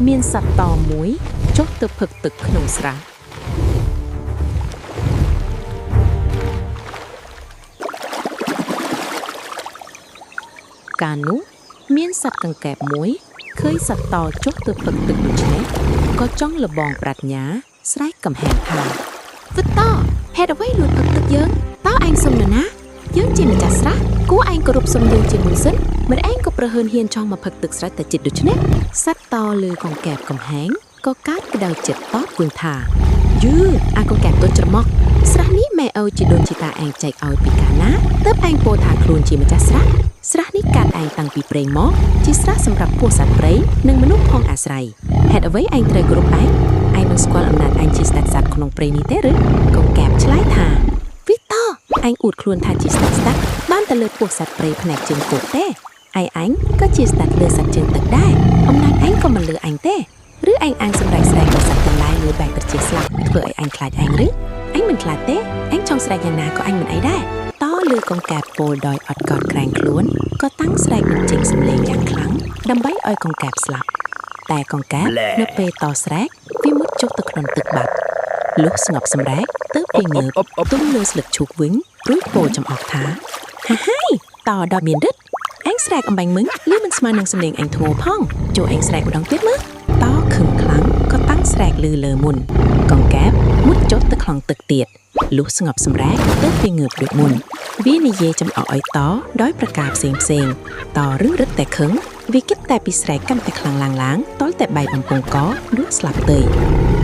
មានសត្វតមួយចុះទៅផឹកទឹកក្នុងស្រះកាលនោះមានសត្វកង្កែបមួយឃើញសត្វតចុះទៅផឹកទឹកដូច្នេះក៏ចង់លបងប្រាជ្ញាស្រែកកំហែងថាវឹតតហេតុអ្វីលួចផឹកទឹកយើងតើឯងសុំនរណា យើងជាម្ចាស់ស្រះគួរឯងគោរពសុំយើងជាមុនសិនមិនឯងក៏ប្រហើនហ៊ានចង់មកផឹកទឹកស្រេចតែចិត្តដូច្នេះសត្វតលើកង្កែបកំហែងក៏កើតក្តៅចិត្តតបវិញថាយឺអាកង្កែបតូចច្រមុះស្រះនេះម៉ែឪជាដូនជីតាឯងចែកឲ្យពីកាលណាទើបឯងពោលថាខ្លួនជាម្ចាស់ស្រះស្រះនេះកាត់ឯងតាំងពីព្រេងមកជាស្រះសម្រាប់ពួកសត្វព្រៃនិងមនុស្សផងអាស្រ័យហេតុអ្វីឯងត្រូវគោរពឯងឯងមិនស្គាល់អំណាចឯងជាស្ដេចសត្វក្នុងព្រៃនេះទេឬកង្កែបឆ្លើយថា វីតឯងអួតខ្លួនថាជាស្ដេចស្ដេចបានតែលើពោះសត្វព្រៃផ្នែកជើងគោកទេឯអញក៏ជាស្ដេចលើសត្វជើងទឹកដែរអំណាចឯងក៏មិនលើអញទេឬឯងអាងសម្រេចស្រែកដល់សត្វទាំងឡាយលើបែកត្រជាស្លាប់ធ្វើឲ្យអញខ្លាចឯងឬអញមិនខ្លាចទេអញចង់ស្រែកយ៉ាងណាក៏អញមិនអីដែរតលើកង្កែបពោលដោយអត់កោតក្រែងខ្លួនក៏តាំងស្រែកបញ្ចេញសំឡេងយ៉ាងខ្លាំងដើម្បីឲ្យកង្កែបស្លាប់តែកង្កែបនៅពេលតស្រែកវាមុតចុះទៅក្នុងទឹកបាត់លុះស្ងប់សម្រែកទៅពីងើប ទុំលើស្លឹកឈូកវិញរួចពោលចំអកថាហាហាយតដល់មានរិទ្ធអញស្រែកអំបាញ់មិញលឺមិនស្មើនឹងសំឡេងអញធ្ងោផងចូលអញស្រែកម្ដងទៀតមើលតខឹងខ្លាំងក៏តាំងស្រែកលឺលើមុនកង្កែបមុតចុះទៅក្នុងទឹកទៀតលុះស្ងប់សម្រែកទៅពីងើបដូចមុនវានិយាយចំអកឲ្យតដោយប្រការផ្សេងផ្សេងៗតរឹងរឹតតែខឹងវាគិតតែពីស្រែកកាន់តែខ្លាំងឡើងឡើងតលតែបែកបំពង់កលួចស្លាប់ទៅ។